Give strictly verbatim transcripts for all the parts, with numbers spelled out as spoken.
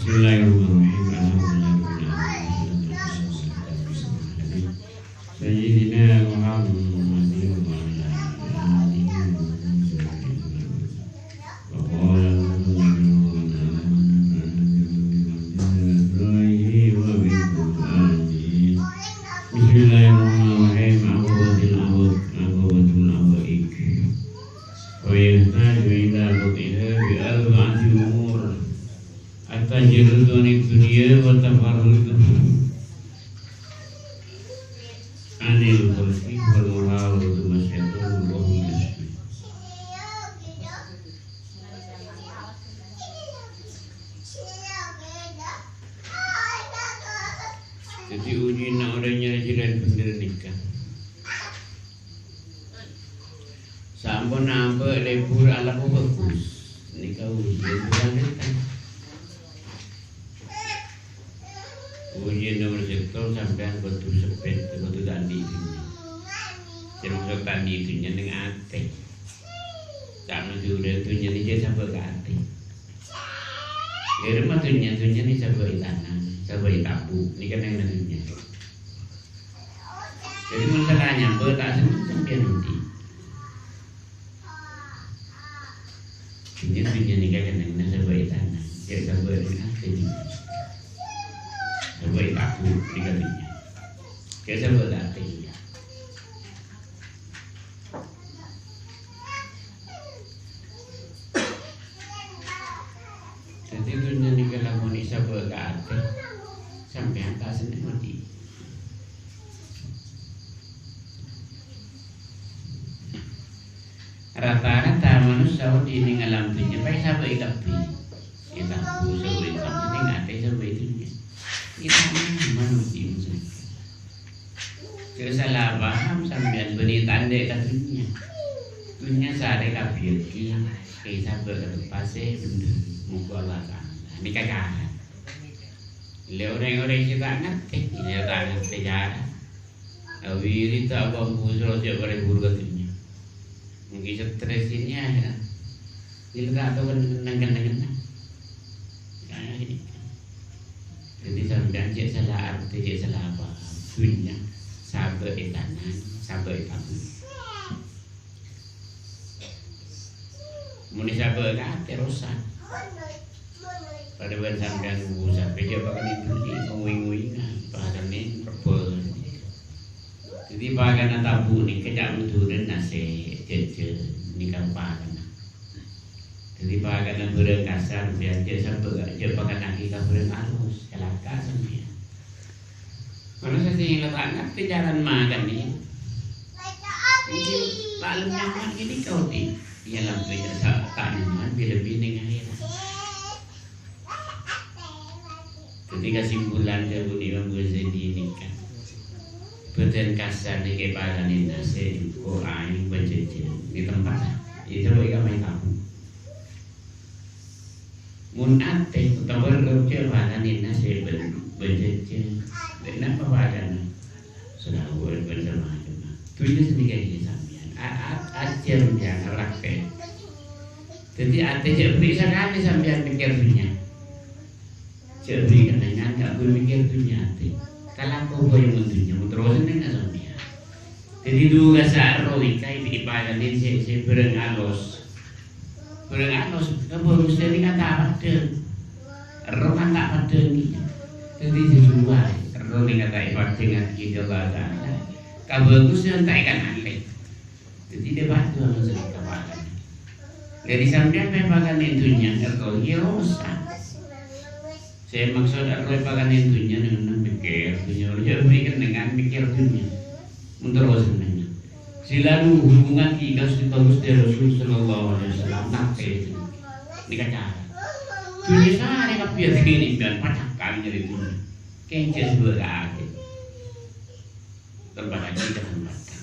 Bismillahirrahmanirrahim. Alhamdulillahirabbil alamin. Wassalatu wassalamu ala asyrofil anbiya'i wal mursalin, sayyidina Muhammadin wa ala alihi wa sahbihi ajma'in. Wa qala al-musannif rahimahullah ta'ala, wa nafa'ana bima fihi min al-ayati wal hikam. Bismillahirrahmanirrahim. Aqabatil awa-, aqabatul awa'iq. Wa yahtaju ila dhabtiha bi arba'ati umur. At-tajarrudu anid dunya wa tafarrudu anil khalqi wal muhawalatu masyaitan wa hum yusyrikun. Dhâddhi, ujina orèng nyarè jhâlân bhendher nèka. Sampon abâ' lebur alako bhâghus. Nèka ujin bulan dhâteng. Ujin nomer sèttong, sampèyan kodhu seppèt, kodhu ta' andi' dhunnya. Sè maksod ta' andi' dhunnya neng atè. Ta' nodhu dhunnya nèka sabâ' ka atè. Dhâremma dhunnya, dhunnya nèka sabâ' è tana, sabâ' è tabu', nèka neng dhunnya. Dhâddhi, mon sala nyambâ' ta' senneng sampèyan odi'. Dhunnya, dhunnya nèka kennengnganna sabâ' è tana, jhâ' sabâ' è atè dhunnya. Sabâ' è tabu' nèka dhunnya. Jhâ' sabâ' è atè kèya. Dhâddhi, dhunnya nèka lamon èsabâ' ka atè, sampèyan ta' senneng odi'. Rata-rata manossa odi' neng alam dhunnya paè sabâ' è kabbhi. È tabu' sabâ' è kabbhi, neng atè sabâ' è dhunnya. Ètanya'aghi manossa. Jhâ' sala paham sampèyan, bânnè ta' andi' ka dhunnya. Dhunnya sarè kabbhiyâghi, èsabâ' ka tempat sè bhendher, mongghu Allah Ta'ala. Nèka cara. Lè orèng-orèng sè ta' ngartè, iyâ ta' ngartè cara. Awirid ta' apa-apa, soro jhâ' parè buru ka dhunnya. Mungkin stres ini ya. Ini tak tahu kan nang-nang-nang. Nah, ini. Jadi sampèyan jhâ' sala artè, jhâ' sala paham. Dhunnya sabâ' è tana, sabâ' è tabu'. Mon èsabâ' ka atè rosak. Padâ bân sampèyan ngobu sapè, jhâ' pakanè dhuli, ngowi-ngowingan, pakanè rebbhân. Dhâddhi pakanna tabu' nèka ca' Madhurâ nasè', jhâjhân, nèka pakanna. Dhâddhi pakanna bhârâng kasar, sampèyan jhâ' sabâ', jhâ' pakannaghi ka bhârâng alus, calaka' sampèyan. Manossa sè la ta' ngartè carana makanè. Mungkin paling nyaman ini kau di. Ya, lampu ya, ta', ta' nyaman, lebih-lebih neng akhèrat. Jadi, kesimpulan dâri Imam Ghazali nèka, bhâdhân kasar nèka pakanè nasè', jhuko', aèng, bân jhâjhân. Di tempat, itu boleh kami tahu. Mon atè utawa roh jhâ' pakanè nasè' bân, bân jhâjhân. Bân napa pakanna? Salawat bân samacemma. Dhunnya sanèka ghi sampèyan. A-, a-, ajhâr sampèyan raktè. Dhâddhi atè jhâ' bherri' sakalè sampèyan mèkkèr dhunnya. Jhâ' bherri' kennengngan kaangghuy mèkkèr dhunnya atè. Kalako bhâi mon dhunnya, mon terro sennengnga sampèyan. Dhâddhi, dhu kassa' erroh nèka èpakanè sè, sè bhârâng alus. Bhârâng alus, kabhâghusân nèka ta' padhâ. Erroh kan ta' padhâ nèka. Dhâddhi, sesuai. Erroh nèka ta' èpadhângngaghi Allah Ta'ala. Kabhâghusân ta' èkanalè. Dhâddhi, dâ' padhâ alus nèka pakanè. Dhâddhi, sampèyan mè' pakanè dhunnya, erroh ghi rosak. Sè maksod erroh èpakanè dhunnya neng-enneng mèkkèr dhunnya. Jhâ' bherri' kennengngan mèkkèr dhunnya. Mon terro sennengnga. Sè la hubungngaghi ka Ghustè Rasul sallallahu alaihi wasallam, nate. Nèka cara. Dhunnya sarè kabbhi aghâbây nèng bân pacakan nyarè dhunnya. Kèng jhâ' sabâ' ka atè. Tempataghi ka tempatan.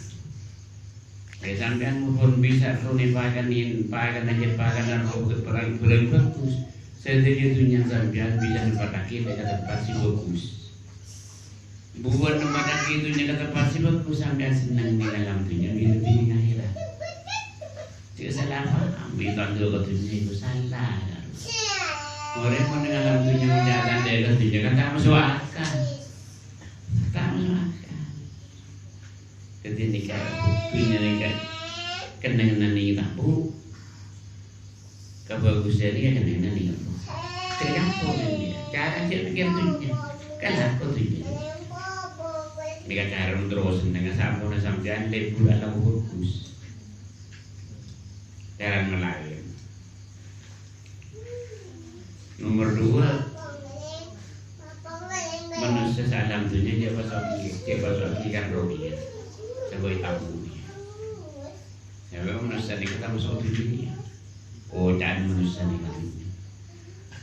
Yâ, sampèyan mon bisa roh nèpakanè, pakanna jhâ' pakanna roh bhârâng, bhârâng bhâghus. Sadhâjâ dhunnya sampèyan bisa nempataghi ka tempat sè bhâghus. Mon nempataghi dhunnya ka tempat sè bhâghus, sampèyan senneng nèng alam dhunnya, lebbi-lebbi nèng akhèrat. Jhâ' sala paham, mè' tandhâ ka dhunnya itu sala. Orèng mon neng alam dhunnya mon nyatana dhâlem dhunnya kan ta' maso' akal. Ta' maso' akal. Dhâddhi nèka dhunnya nèka kennengngan nèka ta' bu. Kabhâghusân nèka kennengngan nèka bu. Sè nyampo nèka. Cara sè pèkkèr dhunnya. Kan lako dhunnya. Nèka cara terros neng samponna sampèyan lebur alam bhâghus. Jalan malaèn. Nomor dua, manossa saalam dhunnya jhâ' paso'aghi, jhâ' paso'aghi kan rowa, sabâ' tabu. Ya, manossa nèka ta' maso' dhunnya. Oca'na manossa nèka dhunnya.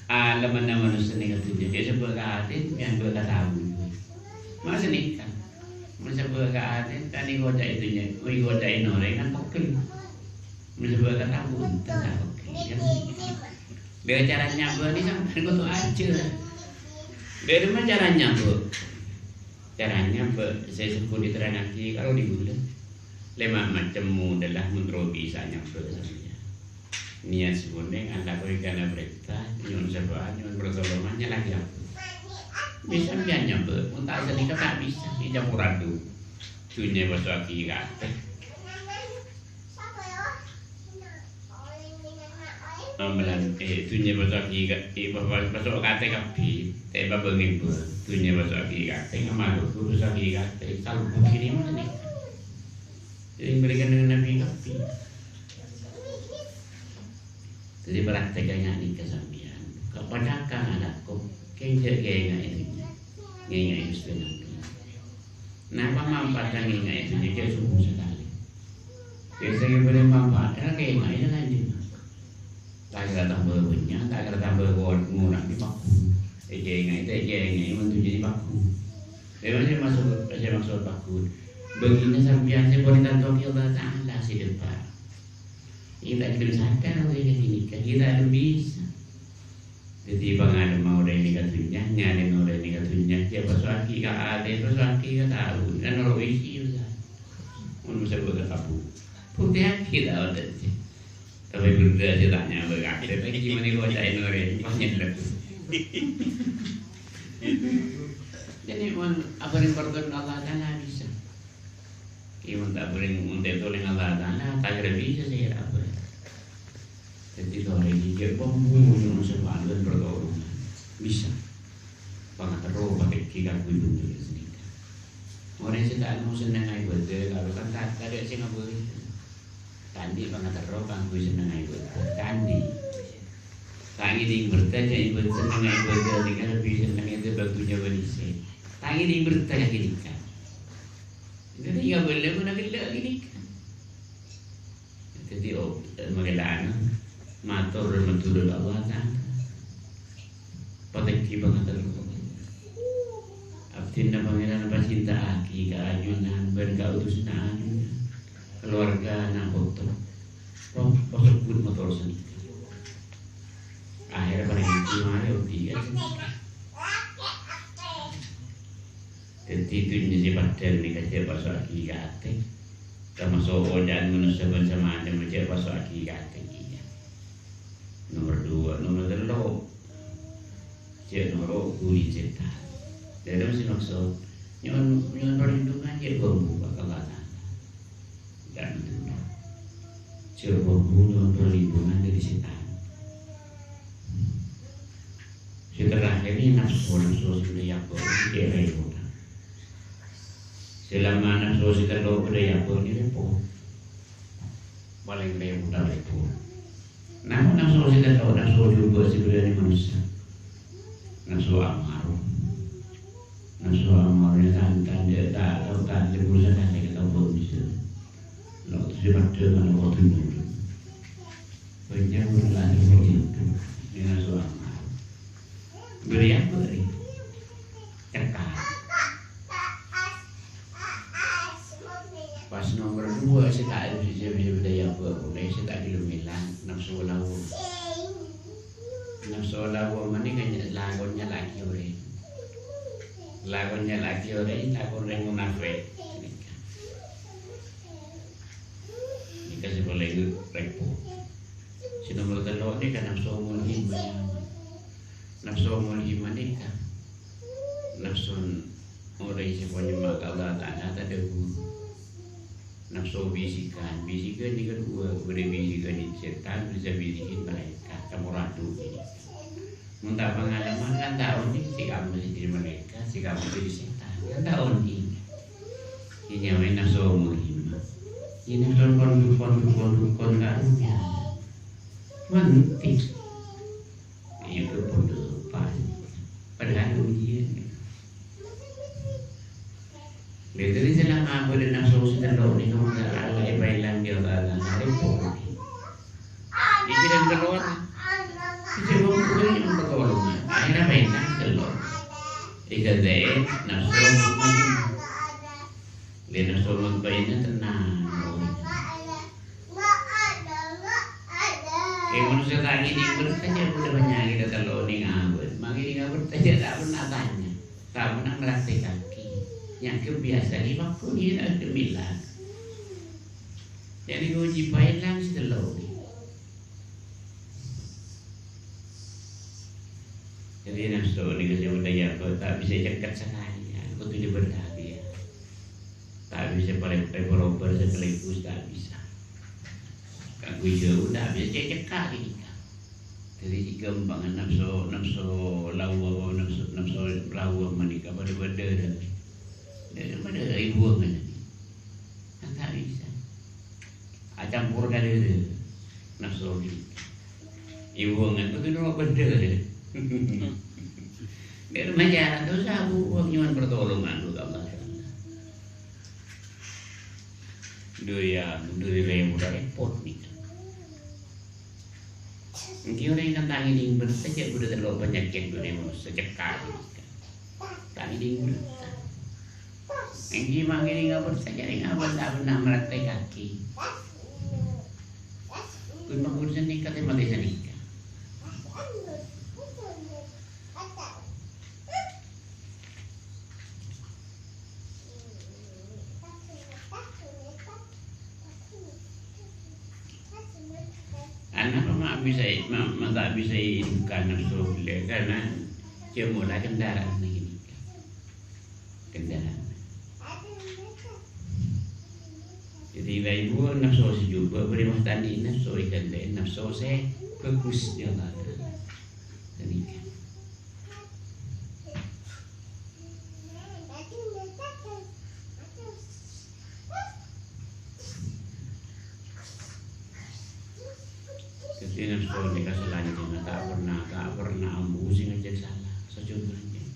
Alammanna manossa nèka dhunnya, jhâ' sabâ' ka atè, jhâ' sabâ' ka tabu. Masa nèka? Mon sabâ' ka atè, ta' èkoca'è dhunnya, èkoca'è orèng kan pegghel. Mon sabâ' ka tabu, ta' pegghel. Lha, cara nyabâ' nèka sampèyan kodhu ajhâr. Bâdâ ma cara nyabâ'. Cara nyabâ' sè sampon èterrangngaghi karo di ghulâ. Lèma' macem modhâl mon terro bisa nyabâ' sampèyan. Niyat sè onèng alako èkana parènta, nyo'on sabâ'ân, nyo'on partolongan, nyala'aghi apa? Bisa sampèyan nyabâ', mon ta' sanèka ta' bisa, ècampor adhu. Dhunnya èpaso'aghi ka atè. Amalan, eh, dhunnya èpaso'aghi ka, eh, pa-, pa-, paso' ka atè kabbhi. Ta' èpabângèn bâ. Dhunnya èpaso'aghi ka atè, ngamal bhâghus èpaso'aghi ka atè. Salbu kiri mon sanèka. Jadi, mereka dengan Nabi kabbhi. Jadi, praktek nga' nèka sampèyan. Ka-, pacaka alako, kèng jhâ' kaènga'è dhunnya. Ngènga'è Ghustè Nabi. Napa manfaatnya ngènga'è dhunnya? Jhâ' sombong sakalè. Biasanya boleh manfaat, karena kaènga'è Kanjeng Nabi. Ta' kèra tambâ bânnya', ta' kèra tambâ kowat, ngurangè pagghu. Èkaènga'è, ta' èkaènga'è, mon dhunnya nèka pagghu. Memang saya maksud, saya maksud pagghu. Bâgina sampèyan sè pon ètantowaghi Allah Ta'ala sè dâpa'. Kita belum sadar orèng nèka, kita belum bisa. Dhâddhi, pangalemma orèng nèka dhunnya, nyarèna orèng nèka dhunnya, jhâ' paso'aghi ka atè, paso'aghi ka tabu. Kan ora isi, Ustaz. Mun sabâ' ka tabu. Bhuktèyaghi ta' onèng. Tapè bhendher sè ta' nyabâ' kabhâghusân, laghi mani koca'è orèng, pas nyellep. Jadi, mon abhâreng partolongan Allah Ta'ala bisa. Iyâ, mon ta' abhâreng, mon ta' ètolong Allah Ta'ala, ta' kèra bisa sè abhâreng. Dhâddhi, tolè jhâ' pambuno sè parlo partolongan. Bisa. Pangaterro patèngghi kaangghuy bhunten sanèka. Orèng sè ta' mau sennengnga ibâdâ, karo kan ta-, tadâ' sè ngabâi. Ta' andi' pangaterro kaangghuy sennengnga ibâdâ. Ta' andi'. Ta' ngèdhing bhertah jhâ' ibâdâ, sennengnga ibâdâ, nèka lebbi sennengnga ètèmbhâng dhunnya bân isè. Ta' ngèdhing bhertah ghânèka. Dhâddhi, ngabâlâ mon aghellâ' ghânèka. Dhâddhi, oh, maghellâ' mator madhurâ Allah Ta'ala. Patèngghi pangaterro. Abdhina Pangèran èpacinta'aghi ka ajunan bân ka utusanna ajunan. Kalowarga nang poto. Pos-, posobbhut mator sanèka. Akhèrra panèka marè odi ka sanèka. Dhâddhi, dhunnya sè paddhâng nèka jhâ' paso'aghi ka atè. Tamaso' oca'an manossa bân samacemma jhâ' paso'aghi ka atè kèya. Nomor dua, nomor tello', jhâ' noro' budi sètan. Dhâddhi, sè maksod, nyo'on, nyo'on parlindungan jhâ' bâbu ka Allah Ta'ala. Dhâddhi, jhâ' bâbu nyo'on parlindungan dâri sètan. Sè terakhir nèka nafsu, nafsu sè bâdâ è abâ' nèka rèpot. Selama nafsu sè tello' bâdâ è abâ' nèka rèpot. Palèng rèpot, rèpot. Napa nafsu sè tello', nafsu jhubâ' sè bâdâ è manossa? Nafsu ammarah. Nafsu ammarah nèka tan-, tan-, ta-, ta-, ta-, jhubâ' sè ta' kèra tao bisa. Lo, sè padhâ kan lo, kodhu nurut. Bânnya' orèng laèn kok èngghu, nèka nafsu ammarah. Bâriyâ bâri'. Cekka'. Pas nomor dua, sè ta' bisa, bisa bâdâ è abâ' polè, sè ta' ghellem èlang, nafsu lawwam. Nafsu lawwam nèka lakon nyala'aghi orèng. Lakon nyala'aghi orèng, lakon orèng munafik. Nèka sè palèng rèpot. Sè nomor tello' nèka nafsu mulhimah. Nafsu mulhimah nèka nafsu orèng sè panyemma ka Allah Ta'ala tadhâbu. Nafsu bisikan, bisikan nèka duwâ', bâdâ bisikan sètan, bâdâ bisikan malaèkat, campur aduk nèka. Mon ta' pangalaman kan ta' onèng sè kabbhi dhâddhi malaèkat, sè kabbhi dhâddhi sètan, kan ta' onèng. Iyâ nyamaè nafsu mulhimah. Iyâ nafsu kon-, kon-, kon-, kon-, karunya. Mantè. Iyâ, kebun depan. Padahal ujian. Lha, dhâddhi selama bâdâ nafsu sè tello' nèka, maka Allah èpaèlang, ya Allah, repot. Iki dan keluar. Iki wong kuwi yang pertolongan. Akhirnya main tello'. Ikan deh, nafsu. Lha, nafsu mutmainnah tenang. Eh, manusia ta' ngèdhing bhârtana, jhâ' bâdâ panyakèt tello' nèng abâ'. Mangkèn nèng abâ' jhâ' ta' pernah tanya. Ta' pernah ngratèkaghi. Nyangka biyasa nèng waktu nèng adâ' mèla. Jadi ngoji paèlang sè tello'. Jadi nafsu nèka sè bâdâ ya, kok ta' bisa cèkkat sakalè, ya. Kodhu diberkati, ya. Ta' bisa paling, paling berubah sekaligus, ta' bisa. Kaangghuy jhâu, ta' bisa cè-, cèkkat nèka. Jadi, ghâmpangan nafsu, nafsu lawwam, nafsu, nafsu lawwam nèka padâ-padâ. Padâ-padâ èbuwâng. Kan ta' bisa. Acampor ka dâdâ nafsu. Èbuwâng, kodhu noro' bhender. Biar macam tu, sabu wong nyuwun pertolongan ka Allah. Duh, ya, duh, repot nèka. Ènggi orèng kan ta' ngèdhing bhârta, jhâ' bâdâ tello' panyakèt bâdâ manossa cèkkat. Ta' ngèdhing bhârta. Ènggi mangkèn ngabhâr sajjhâ ngabhâr ta' pernah mraktèkaghi. Kun mangkun sanèka, tè matè sanèka. Anapa ma' bisa, ma', ma' ta' bisa èdukan nafsu ghellâ'? Karna jhâ' mola kendaraan nèka. Kendaraan. Jadi, la èbuwâng nafsu sè jhubâ', bâri' mastani nafsu èghântè'è nafsu sè bhâghus, ya Allah. Demikian. Dhâddhi, nafsu nèka salanjhângnga ta' pernah, ta' pernah ambu sè ngajhâk sala, sajjhâ manjhâng.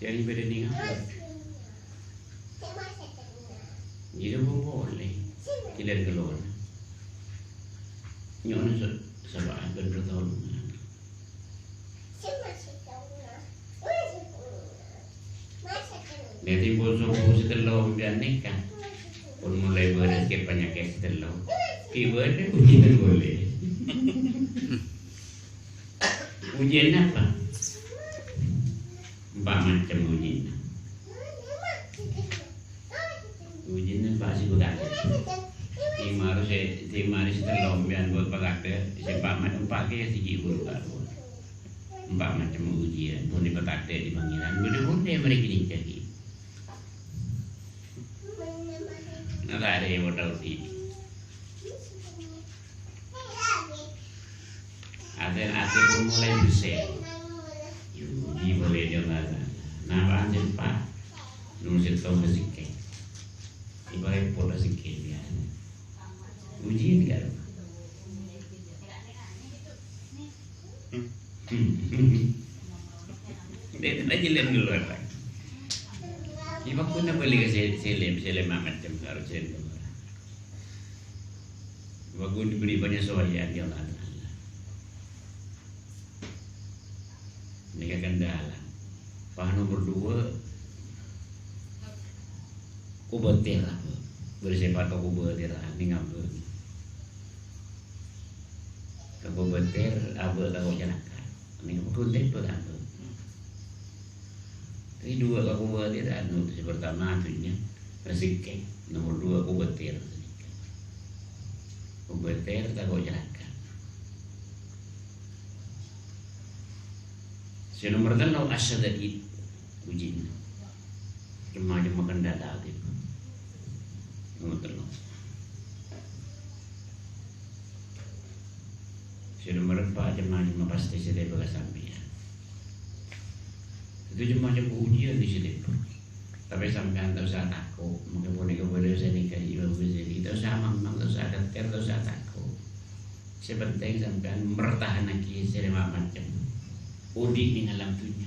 Jhâ' bâdâ nèng apa? Ghi' pon polè. Ghilâ kalowar. Nyo'ona sa-, sabâ' bân pertolongan. Dhâddhi, pon sobbhu sè tello' sampèyan nèka. Pon molaè bârâs kè panyakèt sè tello'. Ghi' bâdâ ujian polè. Ujian apa? Empa' macem ujian. Ujian empa' sè bhâkal. Sè marè sè, sè marè sè tello' sampèyan bhâkal, sè empa' ma-, empa' kèya sè ghi' buru karo. Empa' macem ujian, pon èpatadâ' è Pangèran. Bâdâ bhunte marè ghânèka ghi'. Nah, ta' arè modal ghi'. Atè, atè pon molaè bessè. Yudi polè jhâ' ngala. Napa anjir, Pak? Nung sèttong ka sèkè. Ibarat pola sèkè, ya. Ujian, kan? Dek, dek, aja lem dulu, Pak. Ini waktu napa lagi saya, saya lem, saya lem amat jam, harus saya lem dulu. Waktu diberi penyesuaian, ya Allah Ta'ala. Nèka kendala. Pas nomor dua, Kubatir apa? Bersifat kubatir, nèng apa? Kubatir, apa tau celaka? Nèng apa? Kuntet apa? Ini dua kubatir, anu, sè pertama atunya rezeki, nomor dua kubatir. Kubatir, takut celaka. Sè nomer tello', asyada'id, ujina. Cem-macemma kendala ati. Nomer tello'. Sè nomer empa', cem-macemma pastè sè tèbâ ka sampèyan. Itu cem-macem ujian di sini. Tapè sampèyan ta' osa tako', mangkè ponèka bâdâ sè nèka Imam Ghazali, ta' osa mangmang, ta' osa kèter, ta' osa tako'. Sè pentèng sampèyan mertahanaghi sè lèma' macem. Odi' neng alam dhunnya.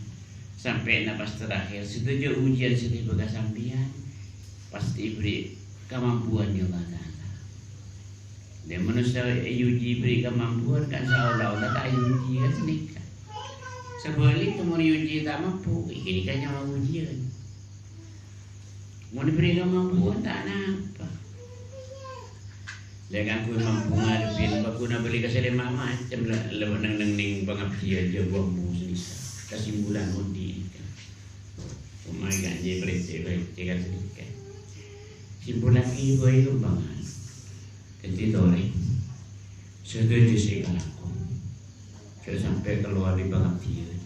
Sampèyan pas terakhir, sadhâjâ ujian sè tèbâ ka sampèyan, pastè èbherri' kamampuan bi' Allah Ta'ala. Dâ' manossa èuji èbherri' kamampuan kan saola-ola ta' èuji, kan sanèka. Sabhâligghâ, mon èuji ta' mampu, ènèka nyama ujian. Mon èbherri' kamampuan, ta' napa. Lè, kaangghuy mampu ngadhebbhi, paggun abâli ka sè lèma' macem, la, la, neng, neng, neng pangabdiyân, jhâ' buwâng-buwâng sanèka. Kasimpulan odi' nèka. Coma èkanjè parècè-parècè kan sanèka. Simpullaghi bhâi kembangan. Dhâddhi torè, sadhâjâ sè èkalako, jhâ' sampè' kalowar dâri pangabdiyân.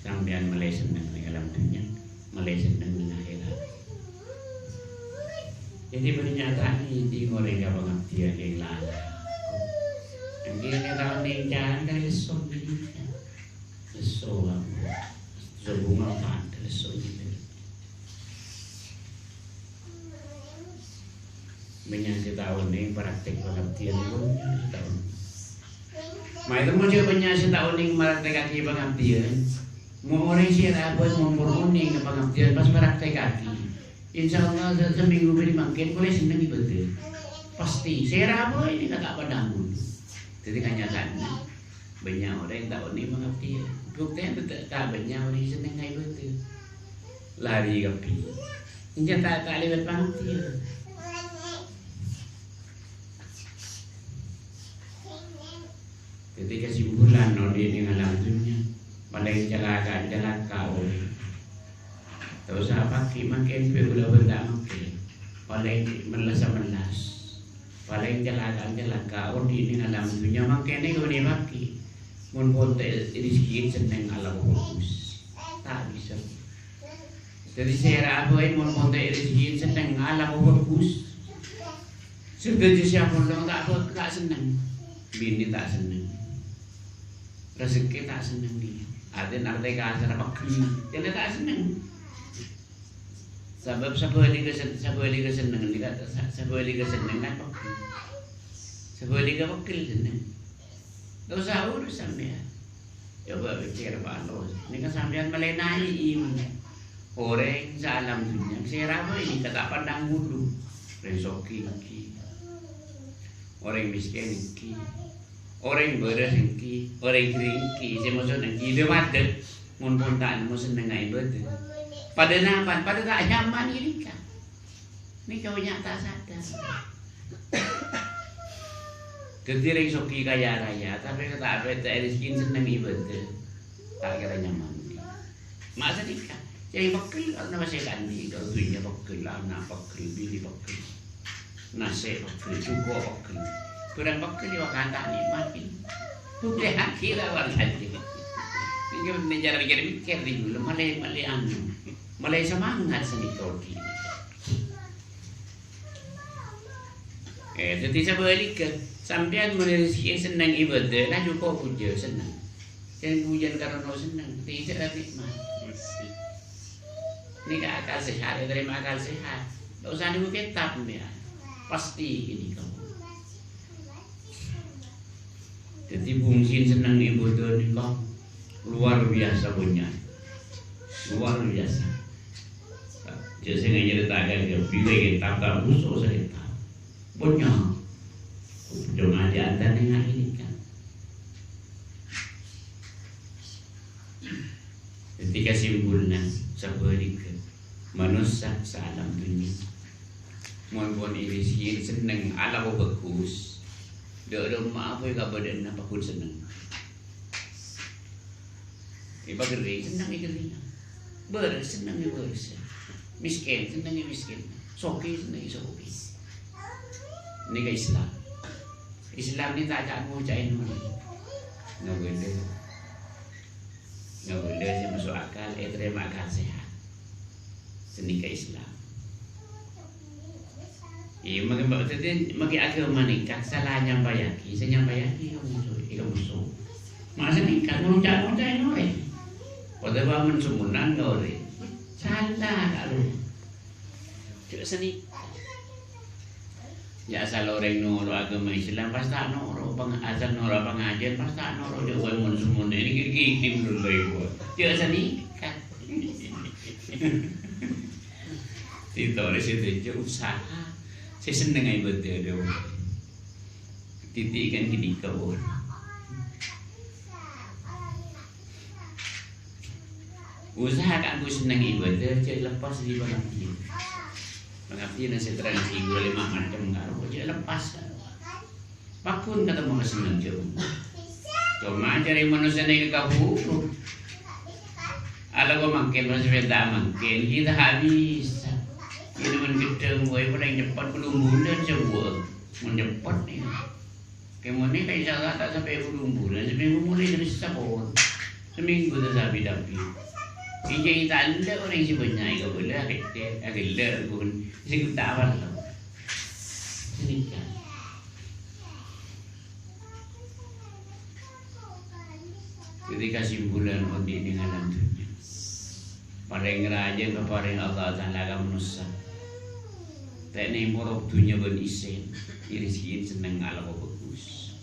Sampèyan malè senneng neng alam dhunnya, malè senneng neng akhèrat. Dhâddhi, bânnè nyata'aghi orèng ka pangabdiyân sè lalakon. Èngghi, nèka taon nèng jhâlân kalesso nèka. Lesso, Pak. Sobunga pantes, so gitu. Bânnya' sè ta' onèng praktek pangabdiyân, bânnya' sè ta' onèng. Maènto mon jhâ' bânnya' sè ta' onèng mapraktekkaghi pangabdiyân. Mon orèng sè rabuwân mon pon onèng ka pangabdiyân pas mapraktekkaghi. Insyaallah, sa-, samènggu bâdâ mangkèn polè senneng ibâdâ. Pastè. Sè rabuwân nèka ta' padâ bulu. Dhâddhi, kanyata'anna, bânnya' orèng ta' onèng pangabdiyân. Buktèna ta', ta' bânnya' orèng senneng ka ibâdâ. Larè kabbhi. Enjâ' ta', ta' lèbât pangabdiyân. Dhâddhi, kasimpulan, odi' neng alam dhunnya, palèng calaka'-calaka' orèng. Ta' osa èpakè mangkèn, bhâi kaulâ bân ta' mangkèn. Palèng mellas-mellas. Palèng calaka'-calaka', odi' neng alam dhunnya mangkèn èghun èpakè. Mon pon ta' èrejekkèn senneng alako bhâghus. Ta' bisa. Dhâddhi sè rabuwân mon pon ta' èrejekkèn senneng alako bhâghus. Sadhâjâ sè apolong ta' bâ-, ta' senneng. Binè ta' senneng. Rejekkè ta' senneng, nèka. Artèna, artè kasarra pegghel. Jhâ' ta' senneng. Sabâb sabhâligghâ sen-, sabhâligghâ senneng nèka, sa-, sabhâligghâ senneng kan pegghel. Sabhâligghâ pegghel senneng. Ta' osa urus sampèyan. Coba pèkkèr, Pak Los. Nèka sampèyan malènaè iman. Orèng saalam dhunnya, sè rabuwân nèka ta' pandang bulu. Orèng soghi èngghi. Orèng mèskèn èngghi. Orèng bârâs èngghi. Orèng ghâring èngghi. Sè moso èngghi. Dâ-, padâ. Mon pon ta' nemmo sennengnga ibâdâ. Padâ napa? Padâ ta' nyaman ghânèka. Nèka bânnya' ta' sadar. Dhâddhi rèng soghi kaya raya, tapè ta' pètè rejekkèn senneng ibâdâ. Ta' kèra nyaman. Ma' sanèka, cè' pegghel, karna masè kandhi, kalau dhunnya pegghel, ana' pegghel, binè pegghel. Nasè' pegghel, jhuko' pegghel. Bhârâng pegghel, ya, kanta' nèkmati. Buktèyaghi lawan saja. Nèka, nèka cara mikir-mikir, nèka, malè, malè anu. Malè semangat sanèka odi'. Eh, dhâddhi sabhâligghâ, sampèyan mon rejekkè senneng ibâdâ, laju ko' pujâ senneng. Sè pujâna karana senneng, tèjâ nèkmat. Nèka akal sehat, ètarèma akal sehat. Ta' osa nèngghu kètab, sampèyan. Pastè ghânèka. Dhâddhi, fungsi senneng ibâdâ nèka luar biasa bânnya'. Luar biasa. Jhâ' sè ngacarèta'aghi bilâ kètab ta' buso sakètab. Bânnya'. Coma diantar dengan ini kan. Dhâddhi, kasimpulanna, sabhâligghâ, manossa saalam dhunnya, mon pon èrejekkèn senneng alako bhâghus, dâ' remma'a bhâi kabâdâ'ânna pagghun senneng. Èpaghâring, senneng èghâring. Bârâs, senneng èbârâs. Mèskèn, senneng èmèskèn. Soghi, senneng èsoghi. Nèka Islam. Islam nèka ta' ngoca' èno. Ngghi. Ngabâlâ sè maso' akal, ètarèma akal sehat. Sanèka Islam. Iyâ, mangkèn, Pak, dhâddhi, mangkèn aghâma nèka sala nyampayaghi, sè nyampayaghi èkamoso, èkamoso. Masa nèka ngonca-ngonca'è orèng. Otabâ mon somonan ka orèng. Sala, karo. Jhâ' sanèka. Jhâ' asal orèng noro' aghâma Islam, pas ta' noro', pang-, asal noro' pangajiyân, pas ta' noro', jhâ' wâ mon somonan nèka ghi-, ghi-, menurut ghâibâ. Jhâ' sanèka. Sè torè sè dhâjâ usaha. Sè senneng ibâdâh, dâ. Dhâddhi kan ghânèka, Bu. Usaha kaangghuy senneng ibâdâh, jhâ' lepas dâri pangabdiyân. Pangabdiyân sè terrang sè ghulâ lèma' macem, karo jhâ' lepas. Pagghun katemmo kasennengngan. Coma jhâreng manossa nèka kaburu. Alako mangkèn, pas pènta mangkèn, kita habis. Ini mon ghedhâng, wâi, palèng ceppet tello bulân sè buwâng. Mon ceppet, ya. Kèmonnè, ka, insya Allah, ta' sampè' tello bulân. Samènggu molaè terros sampon. Samènggu ta' sabi-tabi. Iyâ, ta' ella orèng sè bânnya' èkabâlâ, akècè', aghellâ', ghun. Sè ta' apal, to. Sanèka. Dhâddhi kasimpulan odi' neng alam dhunnya. Parèng rajâ paparèng Allah Ta'ala ka manossa. Ta' nèng porop dhunnya bân isèn, èrèzekkèn senneng alako bhâghus.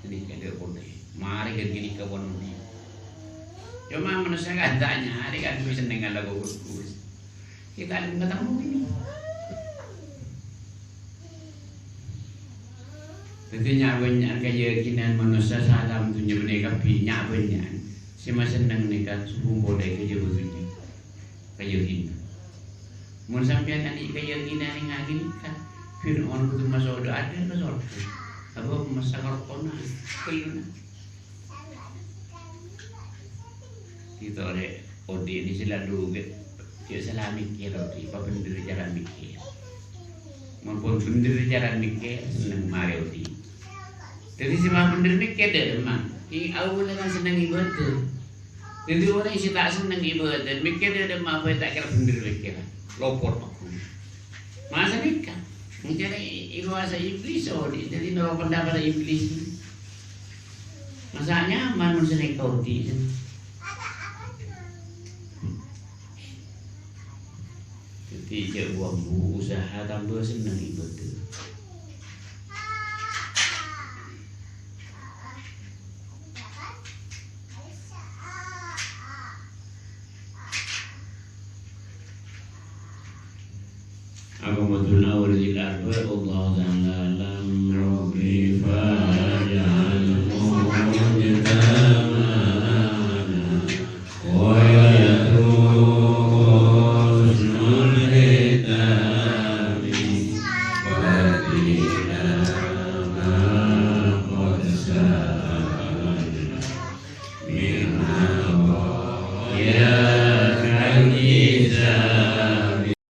Ini kadhâ' polè. Marè ghân ghânèka pon odi'. Coma manossa kan ta' nyarè kan senneng alako bhâghus. Kita belum ketemu ini. Dhâddhi nya'-bânnya'an kayakinan manossa saalam dhunnya bânnè kabbhi, nya'-bânnya'an sè masenneng nèka sobung polè kajhâbhâ dhunnya. Kayakinan. Mon sampèyan andi' kayakinan neng ghânèka, Fir'aun kodhu maso' dâ' adâ' ka sorghâ. Apa masa korkona, kayuna. Kita rè, odi' nè selalu ghi', jhâ' sala mèkkèr odi', pabhendher cara mèkkèr. Mon pon bhendher cara mèkkèr, senneng marè odi'. Dhâddhi sè mabhendher mèkkèr dâ' remma. È awwalla kan senneng ibâdâ. Dhâddhi orèng sè ta' senneng ibâdâ, mèkkèr dâ' remma bhâi ta' kèra bhendher mèkkèr. Lopot aku. Masa nèka? Mèkkèr è, è kobâsa iblis, odi', dhâddhi noro' pendapat iblis. Masa nyaman mon sanèka odi'? Dhâddhi jhâ' buwâng-buwâng usaha tambâ senneng ibâdâ. Aku matur nuwun ila arba, wallahu ta'ala alam. Rabbi faj'al